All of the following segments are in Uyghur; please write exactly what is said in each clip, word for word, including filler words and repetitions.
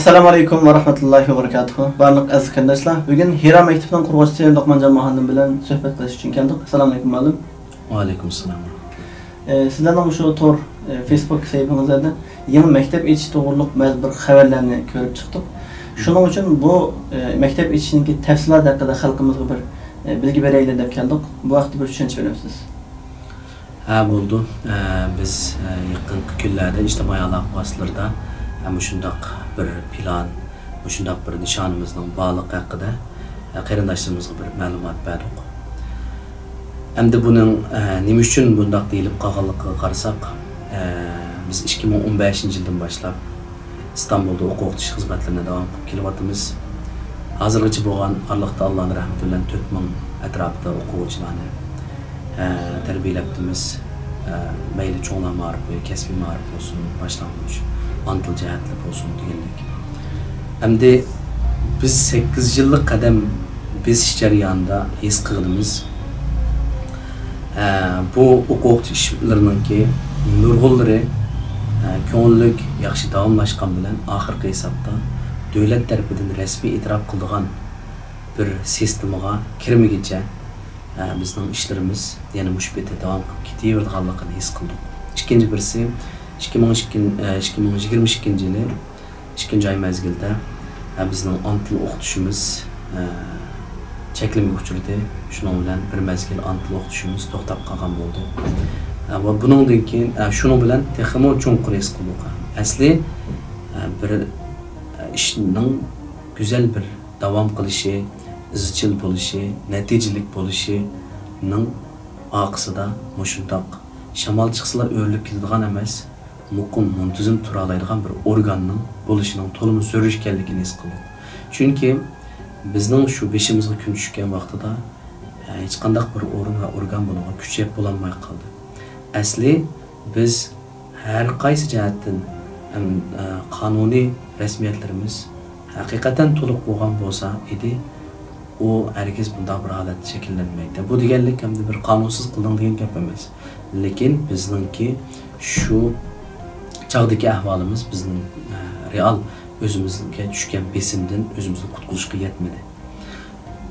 ئەسسالامۇ ئەلەيكۇم ۋە رەھمەتۇللاھى ۋە بەرىكاتۇھۇ. بارلىق ئەزىز قېرىنداشلار، بۈگۈن ھىرا مەكتىپىنىڭ قۇرغۇچىسى لوقمانجان مۇھەللىم بىلەن سۆھبەتلەشىش ئۈچۈن كەلدۇق. ئەسسالامۇ ئەلەيكۇم، مۇئەللىم. ۋەئەلەيكۇم ئەسسالام. ئە، سىزلەرنىڭ مۇشۇ تور، ئە، فېيسبۇك سەھىپىڭىزلەردە يېڭى مەكتەپ ئېچىش توغرۇلۇق بەزى بىر خەۋەرلەرنى كۆرۈپ چىقتۇق. شۇنىڭ ئۈچۈن بۇ، ئە، مەكتەپ ئېچىشنىڭكى تەپسىلاتى ھەققىدە خەلقىمىزغا بىر، ئە، بىلگە بېرەيلى دەپ كەلدۇق. بۇ ھەقتە بىر چۈشەنچە بېرەمسىز؟ ھە، بولىدۇ. ئە، بىز، ئە، يېقىنقى كۈنلەردە ئىجتىمائىي ئالاقە ۋاسىتىلىرىدا، ئە، مۇشۇنداق بىر پىلان، مۇشۇنداق بىر نىشانىمىزنىڭ بارلىقى ھەققىدە، ئە، قېرىنداشلىرىمىزغا بىر مەلۇمات بەردۇق. ئەمدى بۇنىڭ، ئە، نېمە ئۈچۈن بۇنداق دېيىلىپ قالغانلىقىغا قارىساق، ئە، بىز ئىككى مىڭ ئون بەشىنچى يىلدىن باشلاپ ئىستانبۇلدا ئوقۇغۇچى خىزمەتلىرىنى داۋام قىلىپ كېلىۋاتىمىز. ھازىرغىچە بولغان ئارىلىقتا ئاللانىڭ رەھمىتى بىلەن تۆت مىڭ ئەتراپىدا ئوقۇغۇچىلارنى، ئە، تەربىيەلەپتىمىز. ئە، مەيلى چوڭلار مائارىپى، كەسپىي مائارىپ بولسۇن، باشلانغۇچ، ئانا تىل جەھەتتە بولسۇن دېگەندەك. ئەمدى بىز سەككىز يىللىق قەدەم بېسىش جەريانىدا ھېس قىلغىنىمىز، ئە، بۇ ئوقۇغۇچى ئىشلىرىنىڭكى نۇرغۇنلىرى، ئە، كۆڭۈللۈك، ياخشى داۋاملاشقان بىلەن، ئاخىرقى ھېسابتا دۆلەت تەرىپىدىن رەسمىي ئېتىراپ قىلىدىغان بىر سىستېمىغا كىرمىگىچە، ئە، بىزنىڭ ئىشلىرىمىز يەنە مۇشۇ پېتى داۋام قىلىپ كېتىۋېرىدىغانلىقىنى ھېس قىلدۇق. ئىككىنچى بىرسى، ئىككى مىڭ ئىككى، ئە، ئىككى مىڭ يىگىرمە ئىككىنچى يىلى ئىككىنچى ئاي مەزگىلدە، ئە، بىزنىڭ ئانا تىل ئوقۇتۇشىمىز، ئە، چەكلىمىگە ئۇچرىدى. شۇنىڭ بىلەن بىر مەزگىل ئانا تىل ئوقۇتۇشىمىز توختاپ قالغان بولدى. ئە، ۋە بۇنىڭدىن كېيىن، ئە، شۇنىڭ بىلەن تېخىمۇ چوڭقۇر ھېس قىلدۇق. ئەسلى، ئە، بىر، ئە، ئىشنىڭ گۈزەل بىر داۋام قىلىشى، ئىزچىل بولۇشى، نەتىجىلىك بولۇشىنىڭ ئارقىسىدا مۇشۇنداق شامال چىقسىلا ئۆرۈلۈپ كېتىدىغان ئەمەس، مۇقىم، مۇنتىزىم تۇرالايدىغان بىر ئورگاننىڭ بولۇشىنىڭ تولىمۇ زۆرۈر ئىكەنلىكىنى ھېس قىلدۇق. چۈنكى بىزنىڭ شۇ بېشىمىزغا كۈن چۈشكەن ۋاقتىدا، ھېچقانداق بىر ئورۇن ۋە ئورگان بۇنىڭغا كۈچەپ بولالماي قالدى. ئەسلى بىز ھەر قايسى جەھەتتىن، ئەم، ئە، قانۇنىي رەسمىيەتلىرىمىز ھەقىقەتەن تولۇق بولغان بولسا ئىدى، ئۇ ھەرگىز بۇنداق بىر ھالەت شەكىللەنمەيتتى. بۇ دېگەنلىك ئەمدى بىر قانۇنسىز قىلدىڭ دېگەن گەپ ئەمەس. لېكىن بىزنىڭكى شۇ چاغدىكى ئەھۋالىمىز، بىزنىڭ، ئە، رېئال ئۆزىمىزگە چۈشكەن بېسىمدىن ئۆزىمىزنى قۇتقۇزۇشقا يەتمىدى.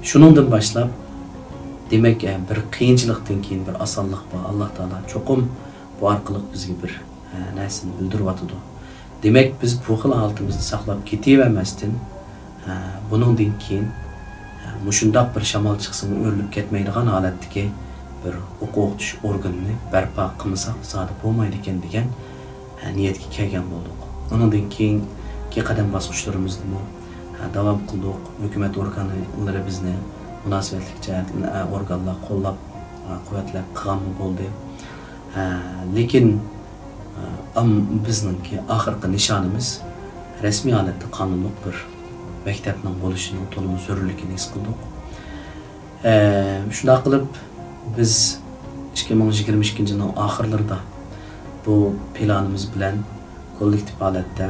شۇنىڭدىن باشلاپ، دېمەك، ئە، بىر قىيىنچىلىقتىن كېيىن بىر ئاسانلىق بار. ئاللا تائالا چوقۇم بۇ ئارقىلىق بىزگە بىر، ئە، نەرسىنى بىلدۈرۈۋاتىدۇ. دېمەك، بىز بۇ خىل ھالىتىمىزنى ساقلاپ كېتىۋەرمەستىن، ئە، بۇنىڭدىن كېيىن، ئە، مۇشۇنداق بىر شامال چىقسىمۇ ئۆرۈلۈپ كەتمەيدىغان ھالەتتىكى بىر ئوقۇتۇش ئورگىنىنى بەرپا قىلمىساق زادى بولمايدىكەن دېگەن، ئە، نىيەتكە كەلگەن بولدۇق. ئۇنىڭدىن كېيىنكى قەدەم باسقۇچلىرىمىزدىمۇ، ئە، داۋام قىلدۇق. ھۆكۈمەت ئورگانلىرى بىزنى مۇناسىۋەتلىك جەھەتتىن، ئە، ئورگانلار قوللاپ، ئە، قۇۋۋەتلەپ قىلغانمۇ بولدى. ئە، لېكىن، ئە، ئام-، بىزنىڭكى ئاخىرقى نىشانىمىز رەسمىي ھالەتتە قانۇنلۇق بىر مەكتەپنىڭ بولۇشىنىڭ تولىمۇ زۆرۈرلۈكىنى ھېس قىلدۇق. ئە، شۇنداق قىلىپ، بىز ئىككى مىڭ يىگىرمە ئىككىنچى يىلنىڭ ئاخىرلىرىدا بۇ پىلانىمىز بىلەن كوللېكتىپ ھالەتتە،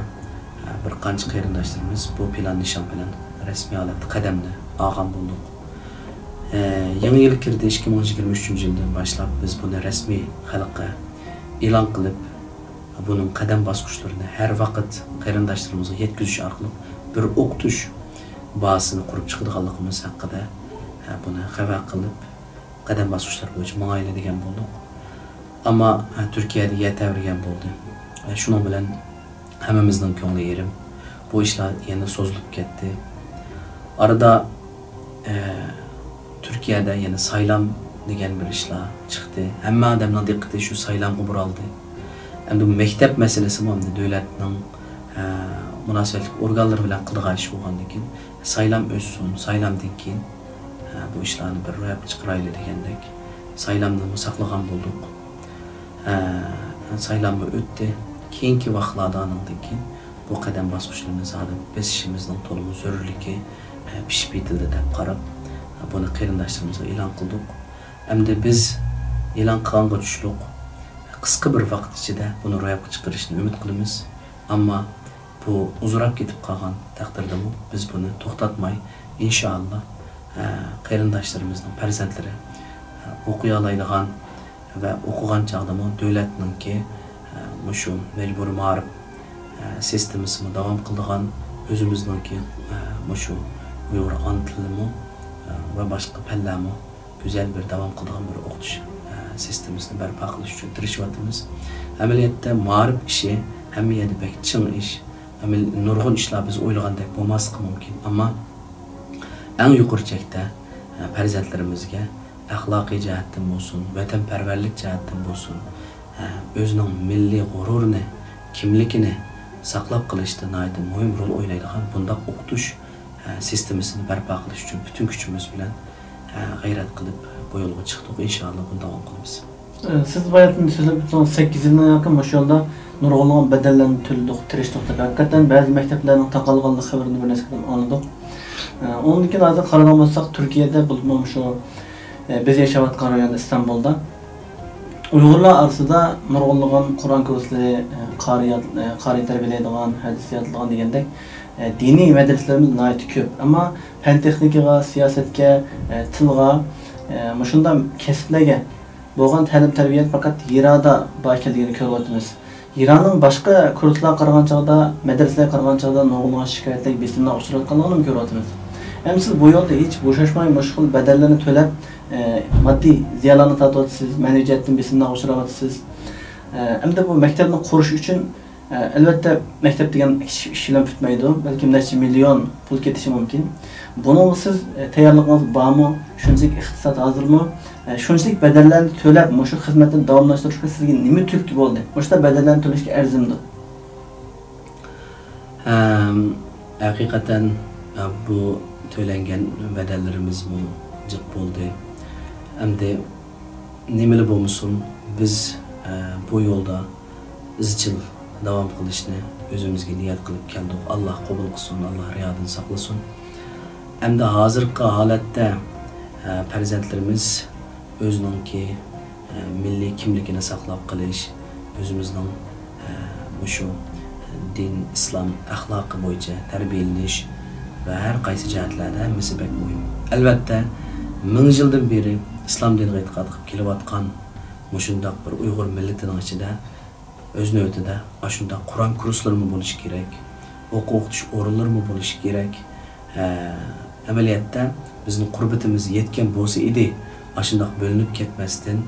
ئە، بىر قانچە قېرىنداشلىرىمىز بۇ پىلان نىشان بىلەن رەسمىي ھالەتتە قەدەمنى ئالغان بولدۇق. ئە، يېڭى يىل كىردى، ئىككى مىڭ يىگىرمە ئۈچىنچى يىلدىن باشلاپ بىز بۇنى رەسمىي خەلققە ئېلان قىلىپ، بۇنىڭ قەدەم باسقۇچلىرىنى ھەر ۋاقىت قېرىنداشلىرىمىزغا يەتكۈزۈش ئارقىلىق بىر ئوقۇتۇش بازىسىنى قۇرۇپ چىقىدىغانلىقىمىز ھەققىدە، ئە، بۇنى خەۋەر قىلىپ، قەدەم باسقۇچلار بويىچە ماڭايلى دېگەن بولدۇق. ئەمما، ئە، تۈركىيەدە يەر تەۋرىگەن بولدى. ئە، شۇنىڭ بىلەن ھەممىمىزنىڭ كۆڭلى يېرىم. بۇ ئىشلار يەنە سوزۇلۇپ كەتتى. ئارىدا، ئە، تۈركىيەدە يەنە سايلام دېگەن بىر ئىشلار چىقتى. ھەممە ئادەمنىڭ دىققىتى شۇ سايلامغا بۇرالدى. ئەمدى بۇ مەكتەپ مەسىلىسىمۇ ئەمدى دۆلەتنىڭ، ئە، مۇناسىۋەتلىك ئورگانلىرى بىلەن قىلىدىغان ئىش بولغاندىن كېيىن، سايلام ئۆتسۇن، سايلامدىن كېيىن، ئە، بۇ ئىشلارنى بىر روياپقا چىقىرايلى دېگەندەك سايلامنىمۇ ساقلىغان بولدۇق. ئە، سايلاممۇ ئۆتتى. كېيىنكى ۋاقىتلاردا ئانىڭدىن كېيىن بۇ قەدەم باسقۇچلىرىنى زادى بېسىشىمىزنىڭ تولىمۇ زۆرۈرلۈكى، ئە، پىشىپ يېتىلدى دەپ قاراپ، بۇنى قېرىنداشلىرىمىزغا ئېلان قىلدۇق. ئەمدى بىز ئېلان قىلغانغا تۇشلۇق قىسقا بىر ۋاقىت ئىچىدە بۇنى روياپقا چىقىرىشنى ئۈمىد قىلىمىز. ئەمما بۇ ئۇزىراپ كېتىپ قالغان تەقدىردىمۇ بىز بۇنى توختاتماي، ئىنشائاللا، ئە، قېرىنداشلىرىمىزنىڭ پەرزەنتلىرى، ئە، ئوقۇيالايدىغان ۋە ئوقۇغان چاغدىمۇ دۆلەتنىڭكى، ئە، مۇشۇ مەجبۇرىي مائارىپ، ئە، سىستېمىسىمۇ داۋام قىلىدىغان، ئۆزىمىزنىڭكى، ئە، مۇشۇ ئۇيغۇر ئانا تىلىمۇ، ئە، ۋە باشقا پەنلەرمۇ گۈزەل بىر داۋام قىلىدىغان بىر ئوقۇتۇش، ئە، سىستېمىسىنى بەرپا قىلىش ئۈچۈن تىرىشىۋاتىمىز. ئەمەلىيەتتە مائارىپ ئىشى ھەممە يەردە بەك چىڭ ئىش. ئەمەل-، نۇرغۇن ئىشلار بىز ئويلىغاندەك بولماسلىقى مۇمكىن، ئەمما ئەڭ يۇقىرى چەكتە، ئە، پەرزەنتلىرىمىزگە ئەخلاقىي جەھەتتىن بولسۇن، ۋەتەنپەرۋەرلىك جەھەتتىن بولسۇن، ئە، ئۆزىنىڭ مىللىي غۇرۇرىنى، كىملىكىنى ساقلاپ قېلىشتا ناھايىتى مۇھىم رول ئوينايدىغان بۇنداق ئوقۇتۇش، ئە، سىستېمىسىنى بەرپا قىلىش ئۈچۈن پۈتۈن كۈچىمىز بىلەن، ئە، غەيرەت قىلىپ بۇ يولغا چىقتۇق. ئىنشائاللا، بۇنى داۋام قىلىمىز. ئە، سىز باياتىن سۆزلەپ ئۆتتىڭىز، سەككىز يىلدىن ياقىن مۇشۇ يولدا نۇرغۇنلىغان بەدەللەرنى تۆلىدۇق، تىرىشتۇق دەپ. ھەقىقەتەن بەزى مەكتەپلەرنىڭ تاقالغانلىق خەۋىرىنى بىر نەچچە قېتىم ئاڭلىدۇق. ئە، ئۇنىڭدىن كېيىن ھازىر قارىغان بولساق، تۈركىيەدە بولۇپمۇ مۇشۇ، ئە، بىز ياشاۋاتقان رايون ئىستانبۇلدا ئۇيغۇرلار ئارىسىدا نۇرغۇنلىغان قۇرئان كۇرسلىرى، ئە، قارىيات-، ئە، قارىي تەربىيەلەيدىغان، ھەدىس يادلىغان دېگەندەك، ئە، دىنىي مەدرىسىلىرىمىز ناھايىتى كۆپ. ئەمما پەن تېخنىكىغا، سىياسەتكە، ئە، تىلغا، ئە، مۇشۇنداق كەسىپلەرگە بولغان تەلىم تەربىيە پەقەت يىرادا بار ئىكەنلىكىنى كۆرۈۋاتىمىز. يىراننىڭ باشقا كۇرسلارغا قارىغان چاغدا، مەدرىسىلەرگە قارىغان چاغدا نۇرغۇنلىغان شىكايەتلەر، بېسىملارغا ئۇچراۋاتقانلىقىنىمۇ كۆرۈۋاتىمىز. ئەمما سىز بۇ يولدا ھېچ بوشاشماي مۇشۇ خىل بەدەللەرنى تۆلەپ، ئە، ماددىي زىيانلارنى تارتىۋاتىسىز، مەنىۋى جەھەتتىن بېسىملارغا ئۇچراۋاتىسىز. ئە، ئەمدى بۇ مەكتەپنى قۇرۇش ئۈچۈن، ئە، ئەلۋەتتە، مەكتەپ دېگەن كىچىك ئىش بىلەن پۈتمەيدۇ، بەلكىم نەچچە مىليون پۇل كېتىشى مۇمكىن. بۇنىڭغا سىز، ئە، تەييارلىقىڭىز بارمۇ؟ شۇنچىلىك ئىقتىساد ھازىرمۇ؟ ئە، شۇنچىلىك بەدەللەرنى تۆلەپ، مۇشۇ خىزمەتنى داۋاملاشتۇرۇشقا سىزگە نېمە تۈرتكە بولدى؟ مۇشۇنداق بەدەللەرنى تۆلەشكە ئەرزىمدۇ؟ ئەم، ھەقىقەتەن، ئە، بۇ تۆلەنگەن بەدەللىرىمىزمۇ جىق بولدى. ئەمدى نېمىلا بولمىسۇن، بىز، ئە، بۇ يولدا ئىزچىل داۋام قىلىشنى ئۆزىمىزگە نىيەت قىلىپ كەلدۇق. ئاللا قوبۇل قىلسۇن، ئاللا رىيادىن ساقلىسۇن. ئەمدى ھازىرقى ھالەتتە، ئە، پەرزەنتلىرىمىز ئۆزىنىڭكى، ئە، مىللىي كىملىكىنى ساقلاپ قېلىش، ئۆزىمىزنىڭ، ئە، مۇشۇ دىن، ئىسلام ئەخلاقى بويىچە تەربىيەلىنىش ۋە ھەر قايسى جەھەتلەردە ھەممىسى بەك مۇھىم. ئەلۋەتتە، مىڭ يىلدىن بېرى ئىسلام دىنىغا ئېتىقاد قىلىپ كېلىۋاتقان مۇشۇنداق بىر ئۇيغۇر مىللىتىنىڭ ئىچىدە ئۆز نۆۋىتىدە ئاشۇنداق قۇرئان كۇرسلىرىمۇ بولۇشى كېرەك، ئوقۇ ئوقۇتۇش ئورۇنلىرىمۇ بولۇشى كېرەك. ھە، ئەمەلىيەتتە بىزنىڭ قۇربىتىمىز يەتكەن بولسا ئىدى، ئاشۇنداق بۆلۈنۈپ كەتمەستىن،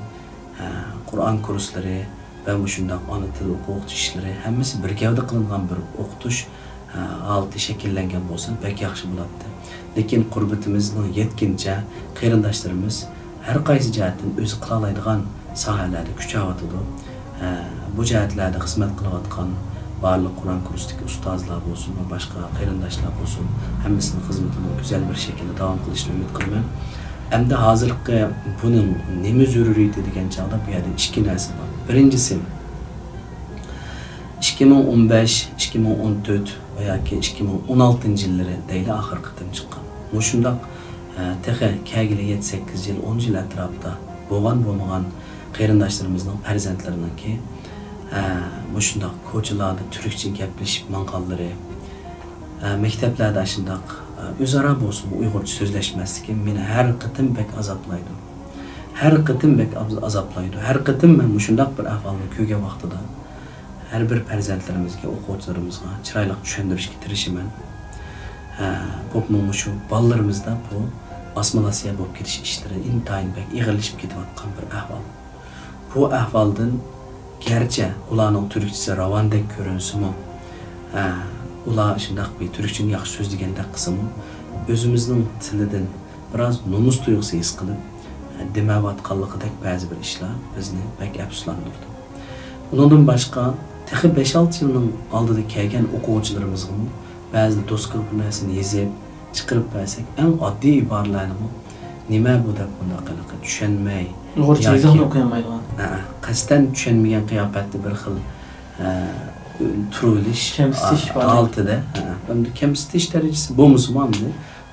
ھە، قۇرئان كۇرسلىرى ۋە مۇشۇنداق ئانا تىل ئوقۇتۇش ئىشلىرى ھەممىسى بىر گەۋدە قىلىنغان بىر ئوقۇتۇش، ھە، ھالىتى شەكىللەنگەن بولسا بەك ياخشى بولاتتى. لېكىن قۇربىتىمىزنىڭ يەتكىنىچە قېرىنداشلىرىمىز ھەر قايسى جەھەتتىن ئۆزى قىلالايدىغان ساھەلەردە كۈچەۋاتىدۇ. ھە، بۇ جەھەتلەردە خىزمەت قىلىۋاتقان بارلىق قۇرئان كۇرسىدىكى ئۇستازلار بولسۇن ۋە باشقا قېرىنداشلار بولسۇن، ھەممىسىنىڭ خىزمىتىنى گۈزەل بىر شەكىلدە داۋام قىلىشىنى ئۈمىد قىلىمەن. ئەمدى ھازىرقى بۇنىڭ نېمە زۆرۈرىيىتى دېگەن چاغدا، بۇ يەردە ئىككى نەرسە بار. بىرىنچىسى، ئىككى مىڭ ئون بەش، ئىككى مىڭ ئون تۆت ۋە ياكى ئىككى مىڭ ئون ئالتىنچى يىللىرى دەيلى ئاخىرقى قېتىم چىققان. مۇشۇنداق، ئە، تېخى كەلگىلى يەتتە، سەككىز يىل، ئون يىل ئەتراپىدا بولغان بولمىغان قېرىنداشلىرىمىزنىڭ پەرزەنتلىرىنىڭكى، ئە، مۇشۇنداق كوچىلاردا تۈركچە گەپلىشىپ ماڭغانلىرى، ئە، مەكتەپلەردە ئاشۇنداق، ئە، ئۆزئارا بولسىمۇ ئۇيغۇرچە سۆزلەشمەسلىكى مېنى ھەر قېتىم بەك ئازابلايدۇ. ھەر قېتىم بەك ئاز-، ئازابلايدۇ. ھەر قېتىم مەن مۇشۇنداق بىر ئەھۋالنى كۆرگەن ۋاقتىدا، ھەر بىر پەرزەنتلىرىمىزگە، ئوقۇغۇچىلىرىمىزغا چىرايلىق چۈشەندۈرۈشكە تىرىشىمەن. ھە، بولۇپمۇ مۇشۇ بالىلىرىمىزدا بۇ ئاسسىمىلياتسىيە بولۇپ كېتىش ئىشلىرى ئىنتايىن بەك ئېغىرلىشىپ كېتىۋاتقان بىر ئەھۋال. بۇ ئەھۋالدىن گەرچە ئۇلارنىڭ تۈركچىسى راۋاندەك كۆرۈنسىمۇ، ھە، ئۇلار شۇنداق بىر تۈركچىنى ياخشى سۆزلىگەندەك قىلسىمۇ، ئۆزىمىزنىڭ تىلىدىن بىراز نومۇس تۇيغۇسى ھېس قىلىپ، ھە، دېمەۋاتقانلىقىدەك بەزى بىر ئىشلار بىزنى بەك ئەپسۇسلاندۇرىدۇ. ئۇنىڭدىن باشقا، تېخى بەش-ئالتە يىلنىڭ ئالدىدا كەلگەن ئوقۇغۇچىلىرىمىزغىمۇ بەزىدە دوسكىغا بىر نەرسىنى يېزىپ، چىقىرىپ بەرسەك، ئەڭ ئاددىي ئىبارىلەرنىمۇ، «نېمە بۇ؟» دەپ مۇنداق قىلىقى چۈشەنمەي، ئۇيغۇرچە ياكى يېزىقنى ئوقۇيالمايدىغان. ھە، قەستەن چۈشەنمىگەن قىياپەتتە بىر خىل، ھە، تۇرۇۋېلىش كەمسىتىش ھا-، بار. ھالىتىدە، ھە، ئەمدى كەمسىتىش دەرىجىسى بولمىسىمۇ، ئەمدى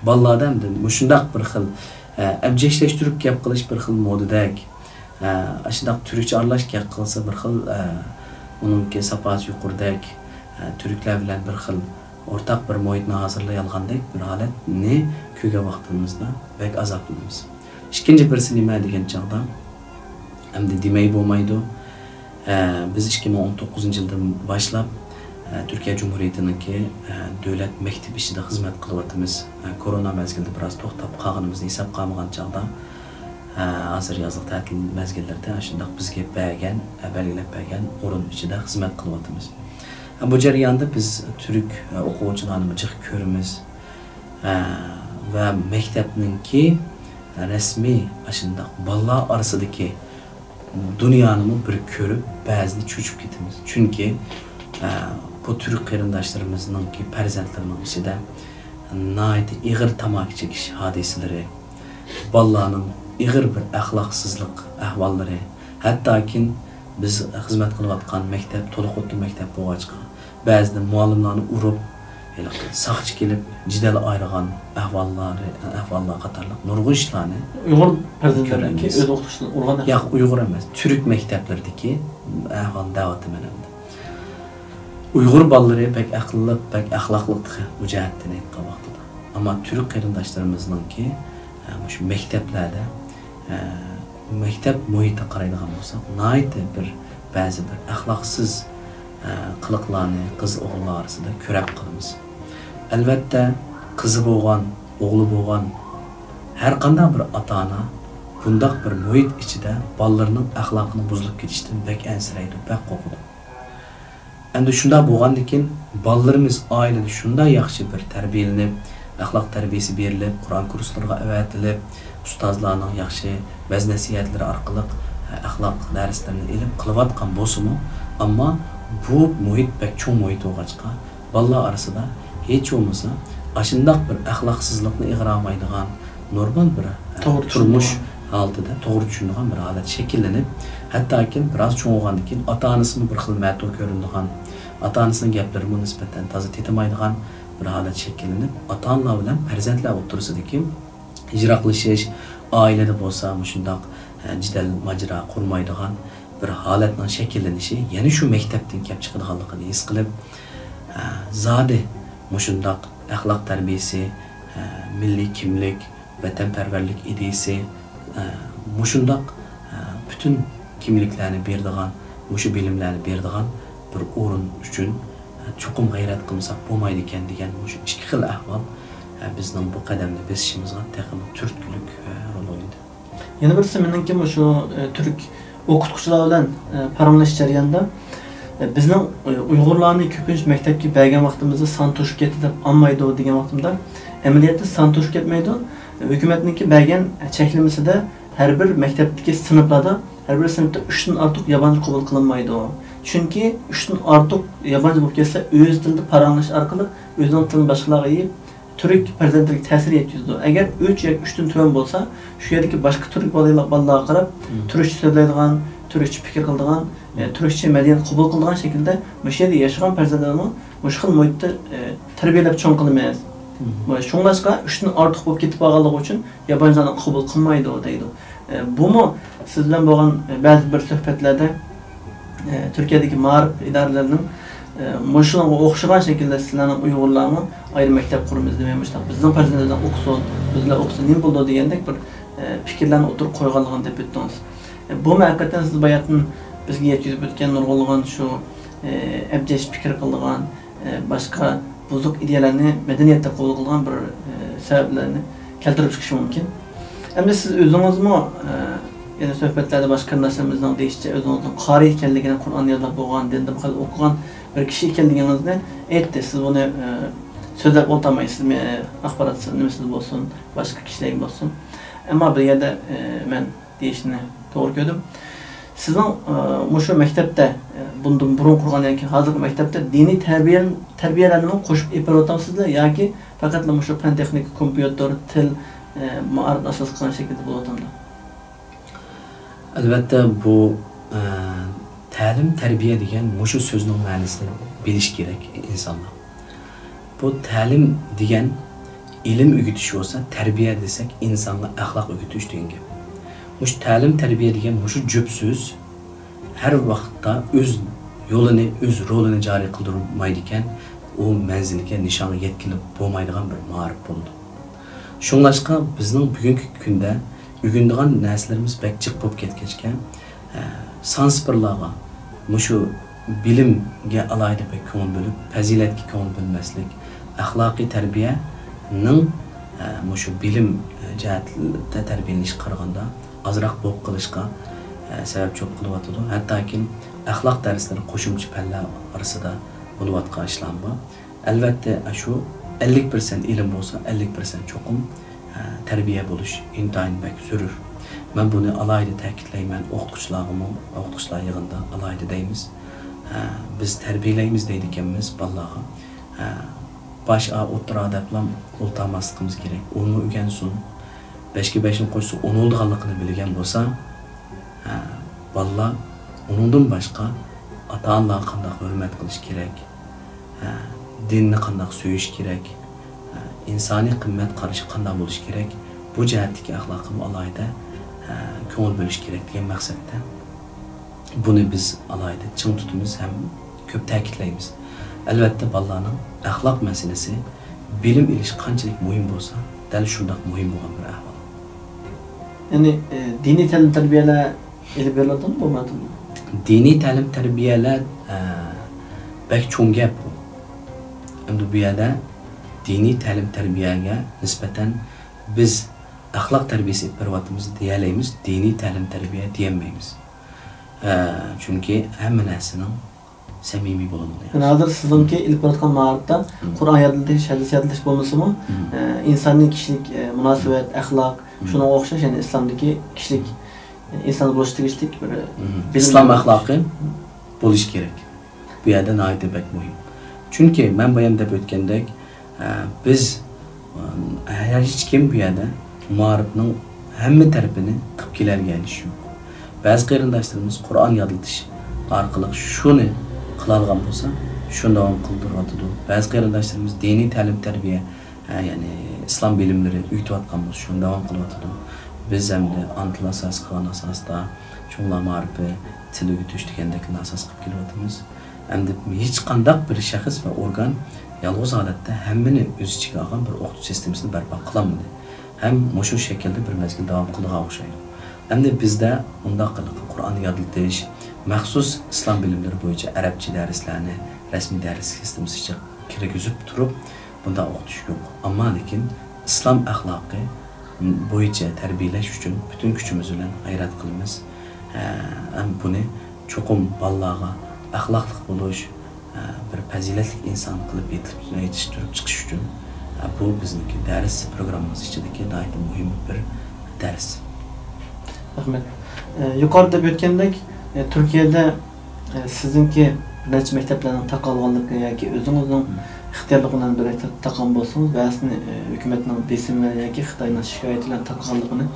بالىلاردا ئەمدى مۇشۇنداق بىر خىل، ھە، ئەبجەشلەشتۈرۈپ گەپ قىلىش بىر خىل مودىدەك. ئە، ئاشۇنداق تۈركچە ئارىلاش گەپ قىلسا بىر خىل، ئە، ئۇنىڭكى ساپاسى يۇقىرىدەك، ئە، تۈركلەر بىلەن بىر خىل ئورتاق بىر مۇھىتنى ھازىرلايالىغاندەك بىر ھالەتنى كۆرگەن ۋاقتىمىزدا بەك ئازابلىنىمىز. ئىككىنچى بىرسى نېمە دېگەن چاغدا، ئەمدى دېمەي بولمايدۇ. ئە، بىز ئىككى مىڭ ئون توققۇزىنچى يىلدىن باشلاپ، تۈركىيە جۇمھۇرىيىتىنىڭكى دۆلەت مەكتىپى ئىچىدە خىزمەت قىلىۋاتىمىز. كورونا مەزگىلىدە بىراز توختاپ قالغىنىمىزنى ھېسابقا ئالمىغان چاغدا، ھازىر يازلىق تەتىل مەزگىللىرىدە ئاشۇنداق بىزگە بەرگەن، بەلگىلەپ بەرگەن ئورۇن ئىچىدە خىزمەت قىلىۋاتىمىز. بۇ جەرياندا بىز تۈرك ئوقۇغۇچىلارنىمۇ جىق كۆرىمىز. ۋە مەكتەپنىڭكى رەسمىي ئاشۇنداق بالىلار ئارىسىدىكى دۇنيانىمۇ بىر كۆرۈپ، بەزىدە چۆچۈپ كېتىمىز. چۈنكى، ئە، بۇ تۈرك قېرىنداشلىرىمىزنىڭكى پەرزەنتلىرىنىڭ ئىچىدە ناھايىتى ئېغىر تاماكا چېكىش ھادىسىلىرى، بالىلارنىڭ ئېغىر بىر ئەخلاقسىزلىق ئەھۋاللىرى، ھەتتاكىن بىز خىزمەت قىلىۋاتقان مەكتەپ تولۇق ئوتتۇرا مەكتەپ بولغاچقا، بەزىدە مۇئەللىملارنى ئۇرۇپ، ھېلىقى ساقچى كېلىپ جېدەل ئايرىغان ئەھۋاللار، ئەھۋاللار قاتارلىق نۇرغۇن ئىشلارنى ئۇيغۇر پەرزەنتلىرىنىڭكى كۆرىمىز. ئۆز ئوقۇتقۇچىلىرىنى ئۇرغان ئەھۋال. ياق، ئۇيغۇر ئەمەس، تۈرك مەكتەپلىرىدىكى ئەھۋالنى دەۋاتىمەن ئەمدى. ئۇيغۇر بالىلىرى بەك ئەقىللىق، بەك ئەخلاقلىق تېخى بۇ جەھەتتىن ئېيتقان ۋاقتىدا. ئەمما تۈرك قېرىنداشلىرىمىزنىڭكى، ئە، مۇشۇ مەكتەپلەردە، ئە، مەكتەپ مۇھىتىغا قارايدىغان بولساق، ناھايىتى بىر، بەزى بىر ئەخلاقسىز، ئە، قىلىقلارنى قىز ئوغۇللار ئارىسىدا كۆرەپ قالىمىز. ئەلۋەتتە، قىزى بولغان، ئوغلى بولغان ھەر قانداق بىر ئاتا-ئانا بۇنداق بىر مۇھىت ئىچىدە بالىلىرىنىڭ ئەخلاقىنىڭ بۇزۇلۇپ كېتىشىدىن بەك ئەنسىرەيدۇ، بەك قورقىدۇ. ئەمدى شۇنداق بولغاندىكىن، بالىلىرىمىز ئائىلىدە شۇنداق ياخشى بىر تەربىيەلىنىپ، ئەخلاق تەربىيەسى بېرىلىپ، قۇرئان كۇرسلىرىغا ئەۋەتىلىپ، ئۇستازلارنىڭ ياخشى ۋەز-نەسىھەتلىرى ئارقىلىق، ئەخلاق دەرسلىرىنى ئېلىپ قىلىۋاتقان بولسىمۇ، ئەمما بۇ مۇھىت بەك چوڭ مۇھىت بولغاچقا، بالىلار ئارىسىدا ھېچ بولمىسا ئاشۇنداق بىر ئەخلاقسىزلىقنى ئىغرا قىلمايدىغان، نورمال بىر، توغرا تۇرمۇش چۈشىنىدىغان. ھالىتىدە توغرا چۈشىنىدىغان بىر ھالەت شەكىللىنىپ، ھەتتاكى بىراز چوڭ بولغاندىن كېيىن ئاتا-ئانىسىمۇ بىر خىل مەتۇر كۆرۈنىدىغان، ئاتا-ئانىسىنىڭ گەپلىرىمۇ نىسبەتەن تازا تېتىمايدىغان بىر ھالەت شەكىللىنىپ، ئاتا-ئانىلار بىلەن پەرزەنتلەر ئوتتۇرىسىدىكى يىراقلىشىش، ئائىلىدە بولسا مۇشۇنداق، ئە، جېدەل ماجىرا قۇرمايدىغان بىر ھالەتنىڭ شەكىللىنىشى يەنە شۇ مەكتەپتىن كېلىپ چىقىدىغانلىقىنى ھېس قىلىپ، ئە، زادى مۇشۇنداق ئەخلاق تەربىيەسى، ئە، مىللىي كىملىك، ۋەتەنپەرۋەرلىك ئىدىيىسى، ئە، مۇشۇنداق، ئە، پۈتۈن كىملىكلەرنى بېرىدىغان، مۇشۇ بىلىملەرنى بېرىدىغان بىر ئورۇن ئۈچۈن، ئە، چوقۇم غەيرەت قىلمىساق بولمايدىكەن دېگەن مۇشۇ ئىككى خىل ئەھۋال، ئە، بىزنىڭ بۇ قەدەمنى بېسىشىمىزغا تېخىمۇ تۈرتكىلىك، ئە، رول ئوينىدى. يەنە بىرسى مېنىڭكى مۇشۇ، ئە، تۈرك ئوقۇتقۇچىلار بىلەن، ئە، پاراڭلىشىش جەريانىدا، ئە، بىزنىڭ، ئە، ئۇيغۇرلارنى كۆپىنچە مەكتەپكە بەرگەن ۋاقتىمىزدا سان توشۇپ كەتتى دەپ ئالمايدۇ دېگەن ۋاقتىمدا، ئەمەلىيەتتە سان توشۇپ كەتمەيدۇ. ھۆكۈمەتنىڭكى بەرگەن چەكلىمىسىدە ھەر بىر مەكتەپتىكى سىنىپلاردا ھەر بىر سىنىپتا ئۈچتىن ئارتۇق يابانچى قوبۇل قىلىنمايدۇ. چۈنكى ئۈچتىن ئارتۇق يابانچى بولۇپ كەتسە، ئۆز تىلىدا پاراڭلىشىش ئارقىلىق ئۆزىنىڭ تىلىنى باشقىلارغا يېيىپ، تۈرك پەرزەنتلىرىگە تەسىر يەتكۈزىدۇ. ئەگەر ئۈچ ياكى ئۈچتىن تۆۋەن بولسا، شۇ يەردىكى باشقا تۈرك بالا-، بالىلارغا قاراپ، مم. تۈركچە سۆزلەيدىغان، تۈركچە پىكىر قىلىدىغان، ئە، مم. تۈركچە مەدەنىيەت قوبۇل قىلىدىغان شەكىلدە مۇشۇ يەردە ياشىغان پەرزەنتلەرنى مۇشۇ خىل مۇھىتتا، ئە، تەربىيەلەپ چوڭ قىلىمىز. مم. شۇڭلاشقا ئۈچتىن ئارتۇق بولۇپ كېتىپ قالغانلىقى ئۈچۈن يابانچىلارنى قوبۇل قىلمايدۇ دەيدۇ. ئە، بۇمۇ سىز بىلەن بولغان، ئە، بەزى بىر سۆھبەتلەردە، ئە، تۈركىيەدىكى مائارىپ ئىدارىلىرىنىڭ، ئە، مۇشۇنىڭغا ئوخشىغان شەكىلدە سىلەرنىڭ ئۇيغۇرلارمۇ ئايرىم مەكتەپ قۇرىمىز دېمەي، مۇشۇنداق بىزنىڭ پەرزەنتلىرىمىز ئوقۇسۇن، بىز بىلەن ئوقۇسا نېمە بولىدۇ دېگەندەك بىر، ئە، پىكىرلەرنى ئوتتۇرىغا قويغانلىقىنى دەپ ئۆتتىڭىز. ئە، بۇمۇ ھەقىقەتەن سىز باياتىن بىزگە يەتكۈزۈپ ئۆتكەن نۇرغۇنلىغان شۇ، ئە، ئەبجەش پىكىر قىلىدىغان، ئە، باشقا بۇزۇق ئىدىيەلەرنى مەدەنىيەتتە قوبۇل قىلىدىغان بىر، ئە، سەۋەبلەرنى كەلتۈرۈپ چىقىشى مۇمكىن. ئەمدى سىز ئۆزىڭىزمۇ، ئە، يەنە سۆھبەتلەردە باشقا قېرىنداشلىرىمىزنىڭ دېيىشىچە، ئۆزىڭىزنىڭ قارى ئىكەنلىكىنى، قۇرئان يادلاپ بولغان، دىندىن خېلى ئوقۇغان بىر كىشى ئىكەنلىكىڭىزنى ئېيتتى. سىز بۇنى، ئە، سۆزلەپ ئولتۇرمايسىز، ئە، ئاخبارات نېمىسىدە بولسۇن، باشقا كىشىلەرگە بولسۇن. ئەمما بۇ يەردە، ئە، مەن دېيىشنى توغرا كۆردۈم. سىزنىڭ، ئە، مۇشۇ مەكتەپتە، ئە، بۇندىن بۇرۇن قۇرغان ياكى ھازىرقى مەكتەپتە دىنىي تەربىيە، تەربىيەلەرنىمۇ قوشۇپ ئېلىپ بېرىۋاتامسىزلەر ياكى پەقەتلا مۇشۇ پەن تېخنىكا، كومپيۇتېر، تىل، ئە، مائارىپنى ئاساس قىلغان شەكىلدە بولۇۋاتامدۇ؟ ئەلۋەتتە، بۇ، ئە، تەلىم، تەربىيە دېگەن مۇشۇ سۆزنىڭ مەنىسىنى بىلىش كېرەك ئىنسانلار. بۇ تەلىم دېگەن ئىلىم ئۆگىتىش بولسا، تەربىيە دېسەك ئىنسانغا ئەخلاق ئۆگىتىش دېگەن گەپ. مۇشۇ تەلىم، تەربىيە دېگەن مۇشۇ جۈپ سۆز ھەر ۋاقىتتا ئۆز يولىنى، ئۆز رولىنى جارى قىلدۇرمايدىكەن، ئۇ مەنزىلگە، نىشانغا يەتكىلى بولمايدىغان بىر مائارىپ بولىدۇ. شۇڭلاشقا بىزنىڭ بۈگۈنكى كۈندە ئۆگىنىدىغان نەرسىلىرىمىز بەك جىق بولۇپ كەتكەچكە، ئە، سانسىپىرلارغا مۇشۇ بىلىمگە ئالاھىدە بەك كۆڭۈل بۆلۈپ، پەزىلەتكە كۆڭۈل بۆلمەسلىك، ئەخلاقىي تەربىيەنىڭ، ئە، مۇشۇ بىلىم، ئە، جەھەتتە تەربىيەلىنىشكە قارىغاندا ئازراق بولۇپ قېلىشقا، ئە، سەۋەبچىلىك قىلىۋاتىدۇ. ھەتتاكى ئەخلاق دەرسلىرى قوشۇمچە پەنلەر ئارىسىدا بولۇۋاتقان ئىشلارمۇ بار. ئەلۋەتتە، ئاشۇ ئەللىك پىرسەنت ئىلىم بولسا، ئەللىك پىرسەنت چوقۇم، ئە، تەربىيە بولۇش ئىنتايىن بەك زۆرۈر. مەن بۇنى ئالاھىدە تەكىتلەيمەن، ئوقۇتقۇچىلارغىمۇ، ئوقۇتقۇچىلار يىغىنىدا ئالاھىدە دەيمىز. ئە، بىز تەربىيەلەيمىز دەيدىكەنمىز بالىلارغا. ئە، باش ئا، ئوتتۇرا دەپلا ئولتۇرماسلىقىمىز كېرەك. ئۇمۇ ئۆگەنسۇن. بەشكە بەشنى قوشسا ئون بولىدىغانلىقىنى بىلگەن بولسا، ھە، بالىلار ئۇنىڭدىن باشقا ئاتا-ئانىلارغا قانداق ھۆرمەت قىلىش كېرەك، ھە، دىننى قانداق سۆيۈش كېرەك، ھە، ئىنسانىي قىممەت قارىشى قانداق بولۇشى كېرەك، بۇ جەھەتتىكى ئەخلاققىمۇ ئالاھىدە، ھە، كۆڭۈل بۆلۈش كېرەك دېگەن مەقسەتتە. بۇنى بىز ئالاھىدە چىڭ تۇتىمىز ھەم كۆپ تەكىتلەيمىز. ئەلۋەتتە، بالىلارنىڭ ئەخلاق مەسىلىسى بىلىم ئېلىش قانچىلىك مۇھىم بولسا، دەل شۇنداق مۇھىم بولغان بىر ئەھۋال. يەنى، ئە، دىنىي تەلىم-تەربىيەلەر ئېلىپ بېرىلىدۇ بۇ مەدەنىيەتتە؟ دىنىي تەلىم-تەربىيەلەر، ئە، بەك چوڭ گەپ بۇ. ئەمدى بۇ يەردە دىنىي تەلىم-تەربىيەگە نىسبەتەن بىز ئەخلاق تەربىيەسى ئېلىپ بېرىۋاتىمىز دېيەلەيمىز، دىنىي تەلىم-تەربىيە دېيەلمەيمىز. ئە، چۈنكى ھەممە نەرسىنىڭ سەمىمىي بولۇشى لازىم. يەنى ھازىر سىزنىڭكى ئېلىپ بېرىۋاتقان مائارىپتا مم. قۇرئان يادلىتىش، ھەدىس يادلىتىش بولمىسىمۇ، مم. ئە، ئىنسانىي كىشىلىك، ئە، مۇناسىۋەت، مم. ئەخلاق، مم. شۇنىڭغا ئوخشاش، يەنى ئىسلامدىكى كىشىلىك، ئە، ئىنسان بولۇشقا تېگىشلىك بىر، ئە، مم. بىلىم ئىسلام بېرىش. ئەخلاقى بولۇشى كېرەك. بۇ يەردە ناھايىتى بەك مۇھىم. چۈنكى مەن بايام دەپ ئۆتكەندەك، ئە، بىز، ئە، ھېچكىم بۇ يەردە مائارىپنىڭ ھەممە تەرىپىنى قىلىپ كېلەلىگەن ئىش يوق. بەزى قېرىنداشلىرىمىز قۇرئان يادلىتىش ئارقىلىق شۇنى قىلالىغان بولسا، شۇنى داۋام قىلدۇرۇۋاتىدۇ. بەزى قېرىنداشلىرىمىز دىنىي تەلىم-تەربىيە، ئە، يەنى ئىسلام بىلىملىرى ئۆگىتىۋاتقان بولسا، شۇنى داۋام قىلىۋاتىدۇ. بىز ئەمدى ئانا تىل ئاساس قىلغان ئاساستا چوڭلار مائارىپى، تىل ئۆگىتىش دېگەندەكلەرنى ئاساس قىلىپ كېلىۋاتىمىز. ئەمدى ھېچقانداق بىر شەخس ۋە ئورگان يالغۇز ھالەتتە ھەممىنى ئۆز ئىچىگە ئالغان بىر ئوقۇتۇش سىستېمىسىنى بەرپا قىلالمىدى ھەم مۇشۇ شەكىلدە بىر مەزگىل داۋام قىلىدىغان ئوخشايدۇ. ئەمدى بىزدە ئۇنداق قىلىپ قۇرئان يادلىتىش، مەخسۇس ئىسلام بىلىملىرى بويىچە ئەرەبچە دەرسلەرنى رەسمىي دەرس سىستېمىسىغا كىرگۈزۈپ تۇرۇپ، بۇنداق ئوقۇتۇش يوق. ئەمما لېكىن ئىسلام ئەخلاقى بويىچە تەربىيەلەش ئۈچۈن پۈتۈن كۈچىمىز بىلەن غەيرەت قىلىمىز. ھە، ھەم بۇنى چوقۇم بالىلارغا ئەخلاقلىق بولۇش، ھە، بىر پەزىلەتلىك ئىنسان قىلىپ يېتىپ-، يېتىشتۈرۈپ چىقىش ئۈچۈن، ھە، بۇ بىزنىڭكى دەرس پروگراممىمىز ئىچىدىكى ناھايىتى مۇھىم بىر دەرس. رەھمەت. ئە، يۇقىرىدا دەپ ئۆتكەندەك، ئە، تۈركىيەدە، ئە، سىزنىڭكى بىر نەچچە مەكتەپلەرنىڭ تاقالغانلىقى ياكى ئۆزىڭىزنىڭ مم. ئىختىيارلىقى بىلەن بىر مەكتەپنى تاقىغان بولسىڭىز، بەزىسىنى، ئە، ھۆكۈمەتنىڭ بېسىمى ياكى خىتاينىڭ شىكايىتى بىلەن تاقىغانلىقىنى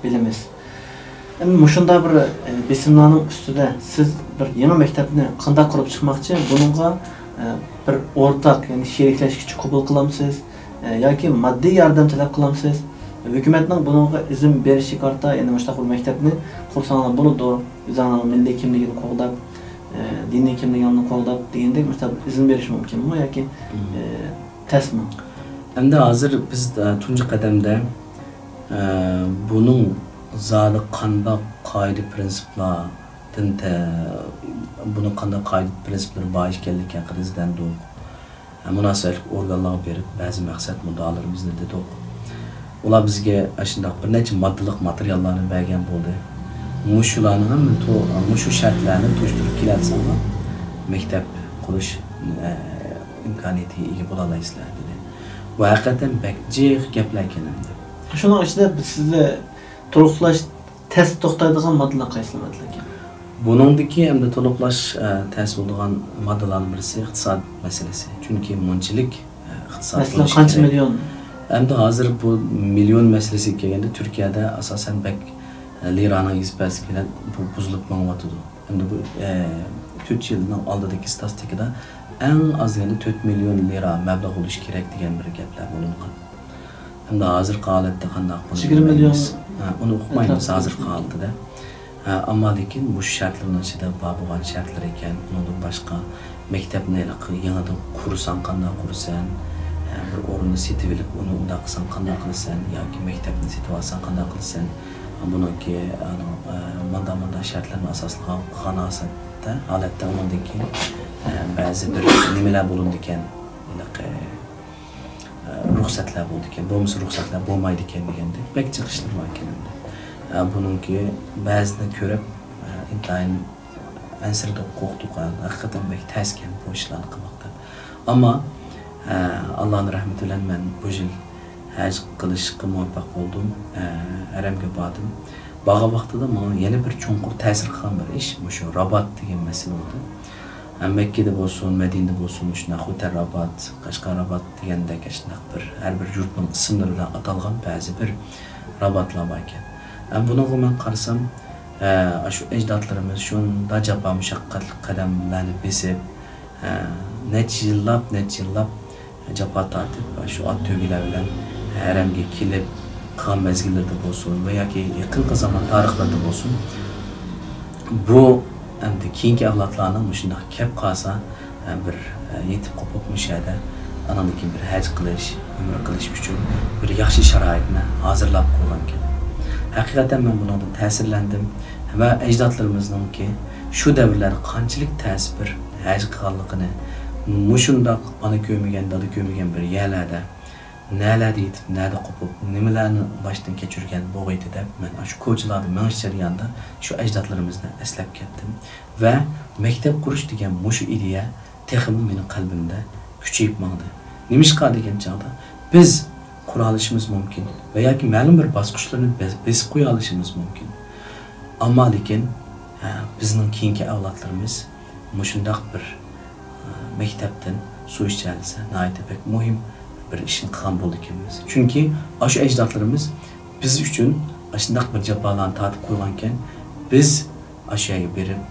بىلىمىز. ئەمدى مۇشۇنداق بىر، ئە، بېسىملارنىڭ ئۈستىدە سىز بىر يېڭى مەكتەپنى قانداق قۇرۇپ چىقماقچى؟ بۇنىڭغا، ئە، بىر ئورتاق، يەنى شېرىكلەشكۈچى قوبۇل قىلامسىز؟ ئە، ياكى ماددىي ياردەم تەلەپ قىلامسىز؟ ھۆكۈمەتنىڭ بۇنىڭغا ئىزىن بېرىشىگە قارىتا، يەنى مۇشۇنداق بىر مەكتەپنى قۇرساڭلار بولىدۇ، ئۆزۈڭلارنىڭ مىللىي كىملىكىنى قوغداپ، ئە، دىنىي كىملىكىڭلارنى قوغداپ دېگەندەك مۇشۇنداق بىر ئىزىن بېرىش مۇمكىنمۇ ياكى، مم. ئە، تەسمۇ؟ ئەمدى ھازىر بىز، ئە، تۇنجى قەدەمدە، ئە، بۇنىڭ زادى قانداق قائىدە پىرىنسىپلاردىن تە-، بۇنىڭ قانداق قائىدە پىرىنسىپلىرى بار ئىكەنلىكى ھەققىدە ئىزدەندۇق. مۇناسىۋەتلىك ئورگانلارغا بېرىپ، بەزى مەقسەت مۇددىئالىرىمىزنى دېدۇق. ئۇلار بىزگە ئاشۇنداق بىر نەچچە ماددىلىق ماتېرىياللارنى بەرگەن بولدى. مۇشۇلارنىڭ ھەممىنى تو-، مۇشۇ شەرتلەرنى توشتۇرۇپ كېلەلىسەڭلار، مەكتەپ قۇرۇش، ئە، ئىمكانىيىتىگە ئىگە بولالايسىلەر، دېدى. بۇ ھەقىقەتەن بەك جىق گەپلەركەن ئەمدى. شۇنىڭ ئىچىدە بىز سىزنى تولۇقلاش تەس توختايدىغان ماددىلار قايسىلار ماددىلاركەن؟ بۇنىڭدىكى ئەمدى تولۇقلاش، ئە، تەس بولىدىغان ماددىلارنىڭ بىرسى ئىقتىساد مەسىلىسى. چۈنكى مۇنچىلىك، ئە، ئىقتىساد مەسىلەن، بولۇشى قانچە كېرەك. مىليون؟ ئەمدى ھازىر بۇ مىليون مەسىلىسىگە كەلگەندە، تۈركىيەدە ئاساسەن بەك، ئە، لىرانىڭ ئېگىز-پەسلىكى بىلەن بۇ بۇزۇلۇپ مېڭىۋاتىدۇ. ئەمدى بۇ، ئە، تۆت يىلنىڭ ئالدىدىكى ستاتىستىكىدا ئەڭ ئاز دېگەندە تۆت مىليون لىرا مەبلەغ بولۇشى كېرەك دېگەن بىر گەپلەر بولۇنغان. ئەمدى ھازىرقى ھالەتتە قانداق، بۇنى يىگىرمە مىليون بىلمەيمىز. ھە، ئۇنى ئۇقمايمىز ئەتراپىدا ھازىرقى ھالىتىدە. ھە، ئەمما لېكىن مۇشۇ شەرتلەرنىڭ ئىچىدە بار بولغان شەرتلەر ئىكەن. ئۇنىڭدىن باشقا مەكتەپنى ھېلىقى يېڭىدىن قۇرساڭ قانداق قۇرىسەن؟ ھە، بىر ئورۇننى سېتىۋېلىپ، ئۇنى ئۇنداق قىلساڭ قانداق قىلىسەن؟ ياكى مەكتەپنى سېتىۋالساڭ قانداق قىلىسەن؟ بۇنىڭكى، ئانىڭ، ئە، ماندا-ماندا شەرتلەرنى ئاساسلىق قىلغان ھاسەتتە، ھالەتتە ئۇنىڭدىن كېيىن، ئە، بەزى بىر نېمىلەر بولىدىكەن، ھېلىقى، ئە، رۇخسەتلەر بولىدىكەن، بولمىسا رۇخسەتلەر بولمايدىكەن دېگەندەك بەك جىق ئىشلار باركەن ئەمدى. ئە، بۇنىڭكى بەزىنى كۆرۈپ، ئە، ئىنتايىن ئەنسىرىدۇق، قورقتۇق، ھەقىقەتەن بەك تەسكەن بۇ ئىشلارنى قىلماقتا. ئەمما، ئە، ئاللانىڭ رەھمىتى بىلەن مەن بۇ يىل ھەج قىلىشقا مۇۋەپپەق بولدۇم، ئە، ھەرەمگە باردىم. بارغان ۋاقتىدا ماڭا يەنە بىر چوڭقۇر تەسىر قىلغان بىر ئىش، مۇشۇ رابات دېگەن مەسىلە بولدى. ھە، مەككىدە بولسۇن، مەدىنىدە بولسۇن، مۇشۇنداق خوتەن رابات، قەشقەر رابات دېگەندەك، ئاشۇنداق بىر، ھەر بىر يۇرتنىڭ ئىسىملىرى بىلەن ئاتالغان بەزى بىر راباتلار باركەن. ھە، بۇنىڭغا مەن قارىسام، ھە، ئاشۇ ئەجدادلىرىمىز شۇنداق جاپا مۇشەققەتلىك قەدەملەرنى بېسىپ، ھە، نەچچە يىللاپ، نەچچە يىللاپ جاپا تارتىپ، شۇ ئات تۆگىلەر بىلەن ھەرەمگە كېلىپ قىلغان مەزگىللىرىدە بولسۇن ۋە ياكى يېقىنقى زامان تارىخلىرىدا بولسۇن، بۇ ئەمدى كېيىنكى ئەۋلادلارنىڭ مۇشۇنداق كەپ قالسا، بىر يېتىپ قوپۇپ مۇشۇ يەردە ئاناندىن كېيىن بىر ھەج قىلىش، ئۆمرە قىلىش ئۈچۈن بىر ياخشى شارائىتنى ھازىرلاپ قويغانىكەن. ھەقىقەتەن مەن بۇنىڭدىن تەسىرلەندىم ۋە ئەجدادلىرىمىزنىڭكى شۇ دەۋرلەردە قانچىلىك تەس بىر ھەج قىلغانلىقىنى، مۇشۇنداق ئانا كۆرمىگەن، دادا كۆرمىگەن بىر يەرلەردە نەلەردە يېتىپ، نەدە قوپۇپ، نېمىلەرنى باشتىن كەچۈرگەن بولغىيتى دەپ، مەن ئاشۇ كوچىلاردا مېڭىش جەريانىدا شۇ ئەجدادلىرىمىزنى ئەسلەپ كەتتىم. ۋە مەكتەپ قۇرۇش دېگەن مۇشۇ ئىدىيە تېخىمۇ مېنىڭ قەلبىمدە كۈچىيىپ ماڭدى. نېمىشقا دېگەن چاغدا، بىز قۇرالىشىمىز مۇمكىن ۋە ياكى مەلۇم بىر باسقۇچلارنى بەس-، بېسىپ قويالىشىمىز مۇمكىن. ئەمما لېكىن، ھە، بىزنىڭ كېيىنكى ئەۋلادلىرىمىز مۇشۇنداق بىر، ھە، مەكتەپتىن سۇ ئىچەلىسە، ناھايىتى بەك مۇھىم بىر ئىشنى قىلغان بولىدىكەنمىز. چۈنكى ئاشۇ ئەجدادلىرىمىز بىز ئۈچۈن ئاشۇنداق بىر جاپالارنى تارتىپ قويغانكەن، بىز ئاشۇ يەرگە بېرىپ،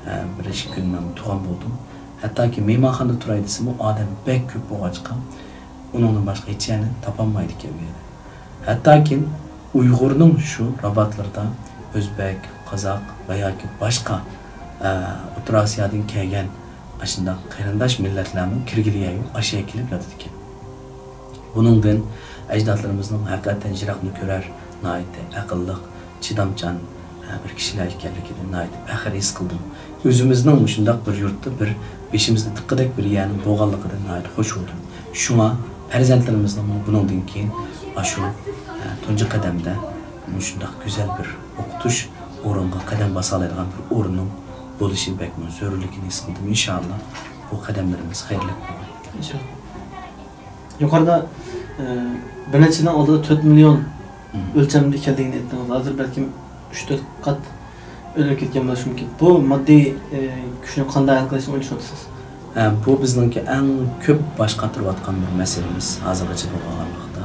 ھە، بىر ئىككى كۈن مەن تۇرغان بولدۇم. ھەتتاكى مېھمانخانىدا تۇراي دېسىمۇ، ئادەم بەك كۆپ بولغاچقا، ئۇنىڭدىن باشقا ھېچ يەرنى تاپالمايدىكەن ئۇ يەردە. ھەتتاكى ئۇيغۇرنىڭ شۇ راباتلىرىدا ئۆزبەك، قازاق ۋە ياكى باشقا، ئە، ئوتتۇرا ئاسىيادىن كەلگەن ئاشۇنداق قېرىنداش مىللەتلەرمۇ كىرگىلى يەر يوق، ئاشۇ يەرگە كېلىپ ياتىدىكەن. بۇنىڭدىن ئەجدادلىرىمىزنىڭ ھەقىقەتەن يىراقنى كۆرەر، ناھايىتى ئەقىللىق، چىدامچان، ھە، بىر كىشىلەر ئىكەنلىكىدىن ناھايىتى پەخىر ھېس قىلدىم. ئۆزىمىزنىڭ مۇشۇنداق بىر يۇرتتا بىر بېشىمىزنى تىققۇدەك بىر يەرنىڭ بولغانلىقىدىن ناھايىتى خۇش بولدۇم. شۇڭا پەرزەنتلىرىمىزنىڭمۇ بۇنىڭدىن كېيىن ئاشۇ، ھە، تۇنجى قەدەمدە مۇشۇنداق گۈزەل بىر ئوقۇتۇش ئورنىغا قەدەم باسالايدىغان بىر ئورنىنىڭ بولۇشى بەكمۇ زۆرۈرلۈكىنى ھېس قىلدىم. ئىنشائاللا، بۇ قەدەملىرىمىز خەيرلىك بولار. ئىنشائاللا. يۇقىرىدا، ئە، بىر نەچچە يىلنىڭ ئالدىدا تۆت مىليون مم. ئۆلچەمدە ئىكەنلىكىنى ئېيتتىڭىز. ھازىر بەلكىم ئۈچ تۆت قات ئۆرلەپ كەتكەن بولۇشى مۇمكىن. بۇ ماددىي، ئە، كۈچنى قانداق ھەل قىلىشنى ئويلىشىۋاتىسىز؟ ئە، بۇ بىزنىڭكى ئەڭ كۆپ باش قاتۇرۇۋاتقان بىر مەسىلىمىز ھازىرغىچە بولغان ۋاقىتتا.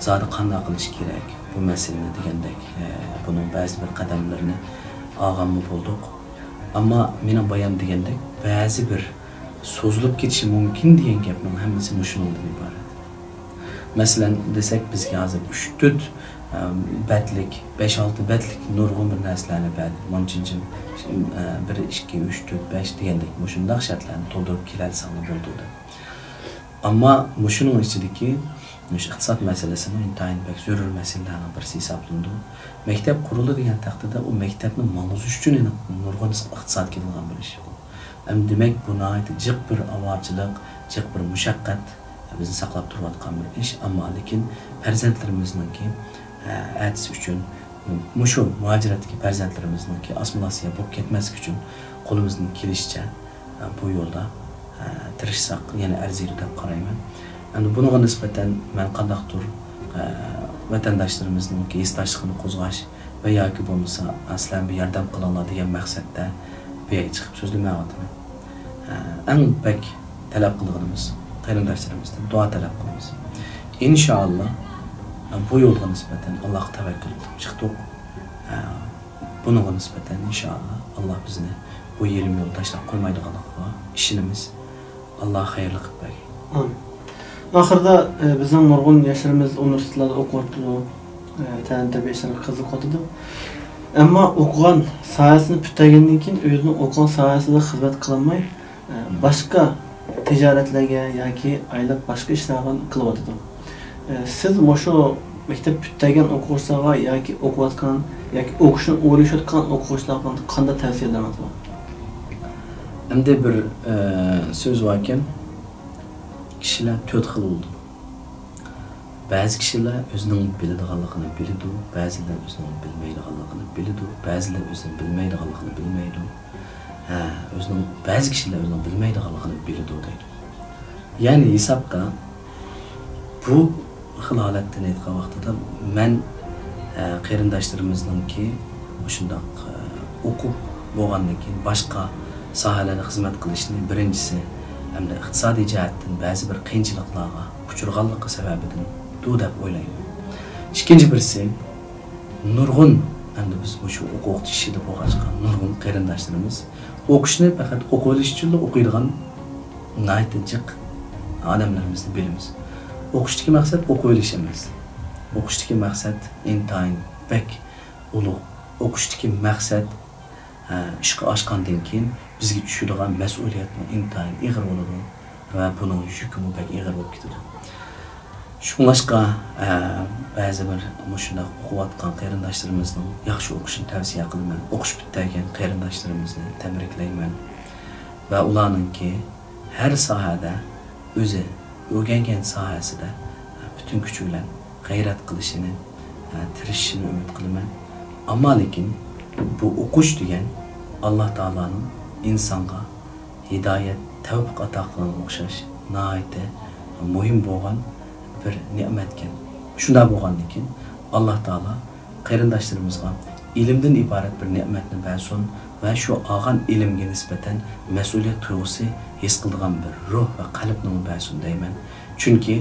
زادى قانداق قىلىش كېرەك بۇ مەسىلىنى دېگەندەك، ئە، بۇنىڭ بەزى بىر قەدەملىرىنى ئالغانمۇ بولدۇق. ئەمما مېنىڭ بايام دېگەندەك بەزى بىر سوزۇلۇپ كېتىشى مۇمكىن دېگەن گەپنىڭ ھەممىسى مۇشۇنىڭدىن ئىبارەت. مەسىلەن، دېسەك، بىزگە ھازىر ئۈچ تۆت، ئە، بەتلىك، بەش ئالتە بەتلىك نۇرغۇن بىر نەرسىلەرنى بەردى. مانچىنچە، ئە، بىر، ئىككى، ئۈچ، تۆت، بەش دېگەندەك مۇشۇنداق شەرتلەرنى تولدۇرۇپ كېلەلىسەڭلار بولىدۇ دەپ. ئەمما مۇشۇنىڭ ئىچىدىكى مۇشۇ ئىقتىساد مەسىلىسىمۇ ئىنتايىن بەك زۆرۈر مەسىلىلەرنىڭ بىرسى ھېسابلىنىدۇ. مەكتەپ قۇرۇلدى دېگەن تەقدىردە، ئۇ مەكتەپنى ماڭغۇزۇش ئۈچۈن نۇرغۇن ئىقتىساد كېتىدىغان بىر ئىش بۇ. ئەمدى دېمەك، بۇ ناھايىتى جىق بىر ئاۋارىچىلىق، جىق بىر مۇشەققەت بىزنى ساقلاپ تۇرۇۋاتقان بىر ئىش. ئەمما لېكىن پەرزەنتلىرىمىزنىڭكى، ئە، ئەتىسى ئۈچۈن، مۇشۇ مۇھاجىرەتتىكى پەرزەنتلىرىمىزنىڭكى ئاسسىمىلياتسىيە بولۇپ كەتمەسلىكى ئۈچۈن قولىمىزدىن كېلىشىچە، ئە، بۇ يولدا، ئە، تىرىشساق يەنە ئەرزىيدۇ دەپ قارايمەن. ئەمدى بۇنىڭغا نىسبەتەن مەن قانداقتۇر، ئە، ۋەتەنداشلىرىمىزنىڭكى ھېسداشلىقىنى قوزغاش ۋە ياكى بولمىسا، ئە، سىلەرمۇ بىر ياردەم قىلىڭلار دېگەن مەقسەتتە بۇ يەرگە چىقىپ سۆزلىمەيۋاتىمەن. ئە، ئەڭ بەك تەلەپ قىلغىنىمىز، قېرىنداشلىرىمىزدىن دۇئا تەلەپ قىلىمىز. ئىنشائاللا، ئە، بۇ يولغا نىسبەتەن ئاللاغا تەۋەككۈل قىلىپ چىقتۇق. ئە، بۇنىڭغا نىسبەتەن، ئىنشائاللا، ئاللا بىزنى بۇ يېرىم يولدا تاشلاپ قويمايدىغانلىقىغا ئىشىنىمىز. ئاللا خەيرلىك قىلىپ بەرگەي. ئامىن. ئاخىرىدا، ئە، بىزنىڭ نۇرغۇن ياشلىرىمىز ئۇنىۋېرسىتېتلاردا ئوقۇۋاتىدۇ، ئە، تەلىم-تەربىيە ئىشلىرىغا قىزىقىۋاتىدۇ. ئەمما ئوقۇغان ساھەسىنى پۈتتۈرگەندىن كېيىن ئۆزىنىڭ ئوقۇغان ساھەسىدە خىزمەت قىلالماي، ئە، باشقا تىجارەتلەرگە ياكى ئايلىق باشقا ئىشلارغا قىلىۋاتىدۇ. ئە، سىز مۇشۇ مەكتەپ پۈتتۈرگەن ئوقۇغۇچىلارغا ياكى ئوقۇۋاتقان ياكى ئوقۇشنى ئويلىشىۋاتقان ئوقۇغۇچىلارغا قانداق تەۋسىيەلىرىڭىز بار؟ ئەمدى بىر، ئە، سۆز باركەن، كىشىلەر تۆت خىل بولىدۇ. بەزى كىشىلەر ئۆزىنىڭ بىلىدىغانلىقىنى بىلىدۇ، بەزىلەر ئۆزىنىڭ بىلمەيدىغانلىقىنى بىلىدۇ، بەزىلەر ئۆزىنىڭ بىلمەيدىغانلىقىنى بىلمەيدۇ. ھە، ئۆزىنىڭ، بەزى كىشىلەر ئۆزىنىڭ بىلمەيدىغانلىقىنى بىلىدۇ دەيدۇ. يەنى ھېسابتا بۇ خىل ھالەتتىن ئېيتقان ۋاقتىدا مەن، ئە، قېرىنداشلىرىمىزنىڭكى مۇشۇنداق، ئە، ئوقۇپ بولغاندىن كېيىن باشقا ساھەلەردە خىزمەت قىلىشنى بىرىنچىسى ھەمدە ئىقتىسادىي جەھەتتىن بەزى بىر قىيىنچىلىقلارغا ئۇچرىغانلىقى سەۋەبىدىندۇ دەپ ئويلايمەن. ئىككىنچى بىرسى، نۇرغۇن، ئەمدى بىز مۇشۇ ھوقۇق ئىشىدا بولغاچقا، نۇرغۇن قېرىنداشلىرىمىز ئوقۇشنى پەقەت ئوقۇۋېلىش ئۈچۈنلا ئوقۇيدىغان ناھايىتى جىق ئادەملىرىمىزنى بىلىمىز. ئوقۇشتىكى مەقسەت ئوقۇۋېلىش ئەمەس. ئوقۇشتىكى مەقسەت ئىنتايىن بەك ئۇلۇغ. ئوقۇشتىكى مەقسەت، ھە، ئىشقا ئاشقاندىن كېيىن بىزگە چۈشىدىغان مەسئۇلىيەتمۇ ئىنتايىن ئېغىر بولىدۇ ۋە بۇنىڭ يۈكىمۇ بەك ئېغىر بولۇپ كېتىدۇ. شۇڭلاشقا، ئە، بەزى بىر مۇشۇنداق ئوقۇۋاتقان قېرىنداشلىرىمىزنىڭ ياخشى ئوقۇشىنى تەۋسىيە قىلىمەن. ئوقۇش پۈتتۈرگەن قېرىنداشلىرىمىزنى تەبرىكلەيمەن ۋە ئۇلارنىڭكى ھەر ساھەدە ئۆزى ئۆگەنگەن ساھەسىدە پۈتۈن كۈچى بىلەن غەيرەت قىلىشىنى، ئە، تىرىشىشىنى ئۈمىد قىلىمەن. ئەمما لېكىن بۇ ئوقۇش دېگەن ئاللا تائالانىڭ ئىنسانغا ھىدايەت، تەۋپىق ئاتا قىلغانغا ئوخشاش ناھايىتى مۇھىم بولغان بىر نېمەتكەن. شۇنداق بولغاندىكىن، ئاللا تائالا قېرىنداشلىرىمىزغا ئىلىمدىن ئىبارەت بىر نېمەتنى بەرسۇن ۋە شۇ ئالغان ئىلىمگە نىسبەتەن مەسئۇلىيەت تۇيغۇسى ھېس قىلىدىغان بىر روھ ۋە قەلبنىمۇ بەرسۇن دەيمەن. چۈنكى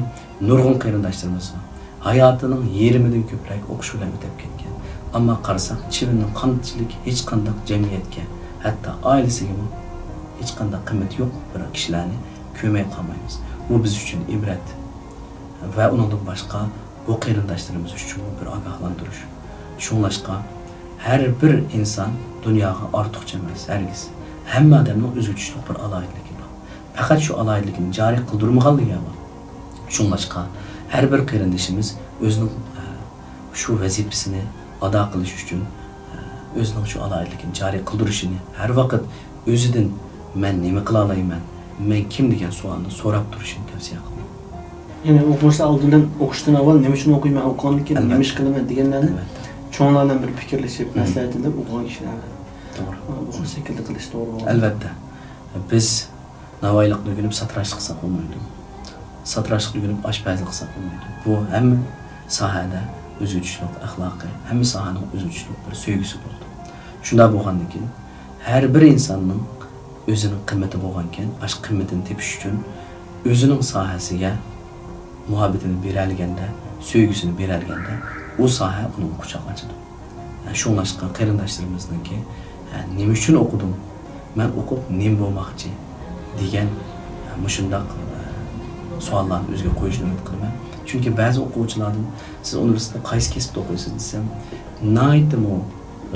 نۇرغۇن قېرىنداشلىرىمىز بار. ھاياتىنىڭ يېرىمىدىن كۆپرەك ئوقۇش بىلەن ئۆتۈپ كەتكەن. ئەمما قارىساق، چىۋىننىڭ قانىتىچىلىك ھېچقانداق جەمئىيەتكە، ھەتتا ئائىلىسىگىمۇ ھېچقانداق قىممىتى يوق بىر كىشىلەرنى كۆرمەي قالمايمىز. بۇ بىز ئۈچۈن ئىبرەت ۋە ئۇنىڭدىن باشقا بۇ قېرىنداشلىرىمىز ئۈچۈنمۇ بىر ئاگاھلاندۇرۇش. شۇڭلاشقا، ھەر بىر ئىنسان دۇنياغا ئارتۇقچە ئەمەس، ھەرگىز. ھەممە ئادەمنىڭ ئۆزگىچىلىك بىر ئالاھىدىلىكى بار. پەقەت شۇ ئالاھىدىلىكىنى جارى قىلدۇرمىغانلا يا بار. شۇڭلاشقا، ھەر بىر قېرىندىشىمىز ئۆزىنىڭ، ئە، شۇ ۋەزىپىسىنى ئادا قىلىش ئۈچۈن، ئە، ئۆزىنىڭ شۇ ئالاھىدىلىكىنى جارى قىلدۇرۇشىنى ھەر ۋاقىت ئۆزىدىن، «مەن نېمە قىلالايمەن؟ مەن كىم؟» دېگەن سوئالنى سوراپ تۇرۇشىنى تەۋسىيە قىلىمەن. يەنى ئوقۇغۇچىلار ئالدى بىلەن ئوقۇشتىن ئاۋۋال نېمە ئۈچۈن ئوقۇيمەن، ئوقۇغاندىن كېيىن نېمە ئىش قىلىمەن دېگەنلەرنى ئەلۋەتتە. چوڭلار بىلەن بىر پىكىرلىشىپ، مەسلىھەت ئېلىپ ئوقۇغان كىشىلەر. توغرا. بۇ شەكىلدە قىلىش توغرا بولغان. ئەلۋەتتە. بىز ناۋايلىقنى ئۆگىنىپ ساتىراشلىق قىلساق بولمايدۇ. ساتىراشلىقنى ئۆگىنىپ ئاشپەزلىك قىلساق بولمايدۇ. بۇ ھەممە ساھەدە ئۆزگىچىلىك ئەخلاقى، ھەممە ساھەنىڭ ئۆزگىچىلىك بىر سۆيگۈسى بولىدۇ. شۇنداق بولغاندىن كېيىن، ھەر بىر ئىنساننىڭ ئۆزىنىڭ قىممىتى بولغانىكەن، ئاشۇ قىممىتىنى تېپىش ئۈچۈن ئۆزىنىڭ ساھەسىگە مۇھەببىتىنى بېرەلىگەندە، سۆيگۈسىنى بېرەلىگەندە، ئۇ ساھە ئۇنىڭغا قۇچاق ئاچىدۇ. شۇڭلاشقا قېرىنداشلىرىمىزنىڭكى، «نېمە ئۈچۈن ئوقۇدۇڭ؟ مەن ئوقۇپ نېمە بولماقچى؟» دېگەن مۇشۇنداق سوئاللارنى ئۆزىگە قويۇشىنى ئۈمىد قىلىمەن. چۈنكى بەزى ئوقۇغۇچىلاردىن، «سىز ئۇنىۋېرسىتېتتا قايسى كەسىپتە ئوقۇيسىز؟» دېسەم، ناھايىتىمۇ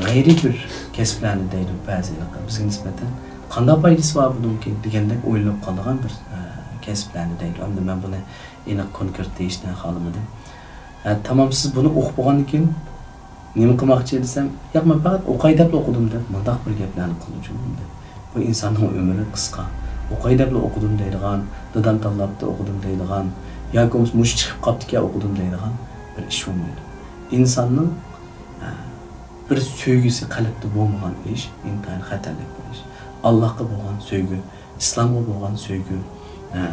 غەيرىي بىر كەسىپلەرنى دەيدۇ بەزى، بىزگە نىسبەتەن، «قانداق پايدىسى بار بۇنىڭكى؟» دېگەندەك ئويلىنىپ قالىدىغان بىر، ئە، كەسىپلەرنى دەيدۇ. ئەمدى مەن بۇنى ئېنىق كونكرېت دېيىشنى خالىمىدىم. «ئە، تامام، سىز بۇنى ئوقۇپ بولغاندىن كېيىن نېمە قىلماقچى؟» دېسەم، «ياق، مەن پەقەت ئوقاي دەپلا ئوقۇدۇم» دەپ، مۇنداق بىر گەپلەرنى قىلىدۇ. بۇ ئىنساننىڭ ئۆمرى قىسقا. «ئوقاي دەپلا ئوقۇدۇم» دەيدىغان، «دادام تاللاپتۇ ئوقۇدۇم» دەيدىغان ياكى بولمىسا «مۇشۇ چىقىپ قاپتىكەن ئوقۇدۇم» دەيدىغان بىر ئىش بولمايدۇ. ئىنساننىڭ، ئە، بىر سۆيگۈسى قەلبتە بولمىغان ئىش ئىنتايىن خەتەرلىك بىر ئىش. ئاللاھقا بولغان سۆيگۈ، ئىسلامغا بولغان سۆيگۈ، ئە،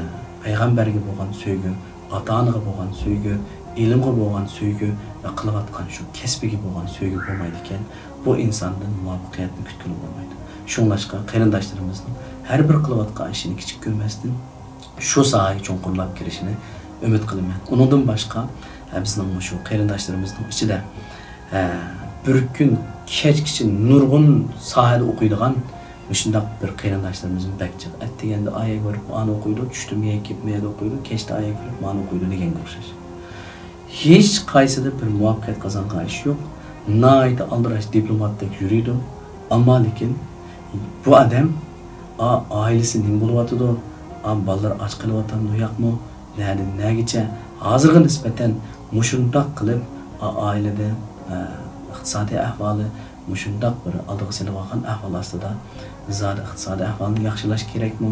پەيغەمبەرگە بولغان سۆيگۈ، ئاتا-ئانىغا بولغان سۆيگۈ، ئىلىمغا بولغان سۆيگۈ ۋە قىلىۋاتقان شۇ كەسپىگە بولغان سۆيگۈ بولمايدىكەن، بۇ ئىنساندىن مۇۋەپپەقىيەتنى كۈتكىلى بولمايدۇ. شۇڭلاشقا قېرىنداشلىرىمىزنىڭ ھەر بىر قىلىۋاتقان ئىشىنى كىچىك كۆرمەستىن، شۇ ساھەگە چوڭقۇرلاپ كىرىشىنى ئۈمىد قىلىمەن. ئۇنىڭدىن باشقا، ئە، بىزنىڭ مۇشۇ قېرىنداشلىرىمىزنىڭ ئىچىدە، ئە، بىر كۈن كەچكىچە نۇرغۇن ساھەدە ئوقۇيدىغان مۇشۇنداق بىر قېرىنداشلىرىمىزمۇ بەك جىق. ئەتىگەندە ئايەگە بېرىپ قۇرئان ئوقۇيدۇ، چۈشتە مېيەگە كېلىپ مېيەدە ئوقۇيدۇ، كەچتە ئايەگە بېرىپ قۇرئان ئوقۇيدۇ دېگەنگە ئوخشاش. ھېچ قايسىدا بىر مۇۋەپپەقىيەت قازانغان ئىش يوق. ناھايىتى ئالدىراش دىپلوماتتەك يۈرىدۇ. ئەمما لېكىن بۇ ئادەم، ئا، ئائىلىسى نېمە بولۇۋاتىدۇ؟ ئا، بالىلار ئاچ قېلىۋاتامدۇ ياقمۇ؟ نەدىن نەگىچە؟ ھازىرغا نىسبەتەن مۇشۇنداق قىلىپ، ئا-، ئائىلىدە، ئە، ئىقتىسادىي ئەھۋالى مۇشۇنداق بىر ئالدىغا سېلىۋالغان ئەھۋال ئاستىدا، زادى ئىقتىسادىي ئەھۋالنى ياخشىلاش كېرەكمۇ؟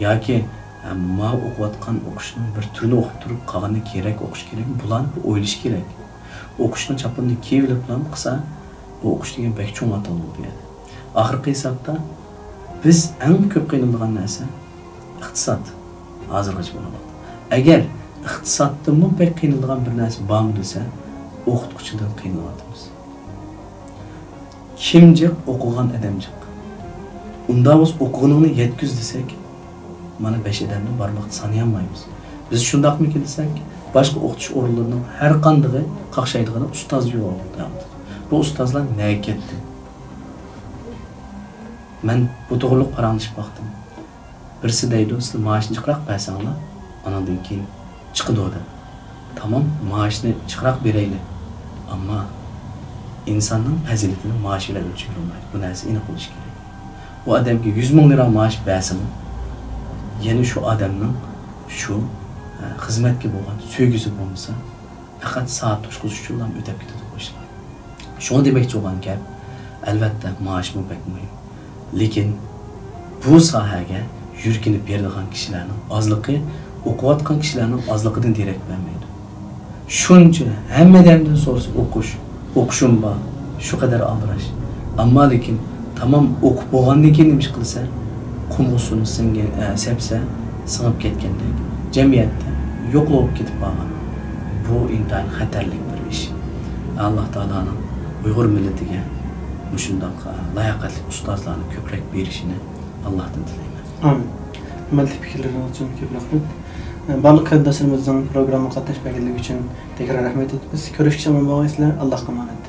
ياكى، ئە، ماۋۇ ئوقۇۋاتقان ئوقۇشنىڭ بىر تۈرىنى ئوقۇپ تۇرۇپ، قالغىنىنى كېرەك ئوقۇش كېرەكمۇ؟ بۇلارنى بىر ئويلىشىش كېرەك. ئوقۇشنىڭ چاپىنىنى كىيىۋېلىپلا قىلسا، بۇ ئوقۇش دېگەن بەك چوڭ ئاتالغۇ بۇ يەردە. ئاخىرقى ھېسابتا بىز ئەڭ كۆپ قىينىلىدىغان نەرسە ئىقتىساد، ھازىرغىچە بولغان. ئەگەر ئىقتىسادتىنمۇ بەك قىينىلىدىغان بىر نەرسە بارمۇ دېسە، ئوقۇتقۇچىدىن قىينىلىۋاتىمىز. كىم جىق؟ ئوقۇغان ئادەم جىق. ئۇنداق بولسا ئوقۇغىنىڭنى يەتكۈز دېسەك، مانا بەش ئادەمدىن بارماقتا سانىيالمايمىز. بىز شۇنداقمىكىن دېسەك، باشقا ئوقۇتۇش ئورۇنلىرىنىڭ ھەر قاندىقى قاقشايدىغىنى ئۇستاز يوق. بۇ ئۇستازلار نەگە كەتتى؟ مەن بۇ توغرىلىق پاراڭلىشىپ باقتىم. بىرسى دەيدۇ، سىلەر مائاشنى جىقراق بەرسەڭلار، ئاناندىن كېيىن چىقىدۇ دەپ. تامام، مائاشنى جىقراق بېرەيلى. ئەمما ئىنساننىڭ پەزىلىتىنى مائاش بىلەن ئۆلچىگىلى بولمايدۇ. بۇ نەرسە ئېنىق بولۇشى كېرەك. ئۇ ئادەمگە يۈز مىڭ لىرا مائاش بەرسىمۇ، يەنە شۇ ئادەمنىڭ شۇ، ئە، خىزمەتكە بولغان سۆيگۈسى بولمىسا، پەقەت سائەت توشقۇزۇش ئۈچۈنلا ئۆتەپ كېتىدۇ بۇ ئىشلار. شۇڭا دېمەكچى بولغان گەپ، ئەلۋەتتە، مائاشمۇ بەك مۇھىم. لېكىن بۇ ساھەگە يۈرىكىنى بېرىدىغان كىشىلەرنىڭ ئازلىقى ئوقۇۋاتقان كىشىلەرنىڭ ئازلىقىدىن دېرەك بەرمەيدۇ. شۇنچە ھەممە ئادەمدىن سورىسا ئوقۇش، ئوقۇشۇم بار، شۇ قەدەر ئالدىراش. ئەمما لېكىن تامام ئوقۇپ بولغاندىن كېيىن نېمە ئىش قىلىسەن؟ قۇمغا سۇنى سىڭگەن، ئە، سەپسە، سىڭىپ كەتكەندەك، جەمئىيەتتە يوقلا بولۇپ كېتىپ قالغان. بۇ ئىنتايىن خەتەرلىك بىر ئىش. ئاللا تائالانىڭ ئۇيغۇر مىللىتىگە مۇشۇنداق، ئە، لاياقەتلىك ئۇستازلارنى كۆپرەك بېرىشىنى ئاللادىن تىلەيمەن. ئامىن. ئەمەلىي پىكىرلىرىڭىز ئۈچۈن كۆپ رەھمەت. ئە، بارلىق قېرىنداشلىرىمىزنىڭ پروگراممىغا قاتنىشىپ كەلگەنلىكى ئۈچۈن تەكرار رەھمەت ئېيتىمىز. كۆرۈشكىچە ئامان بولغايسىلەر. ئاللاھقا ئامانەت.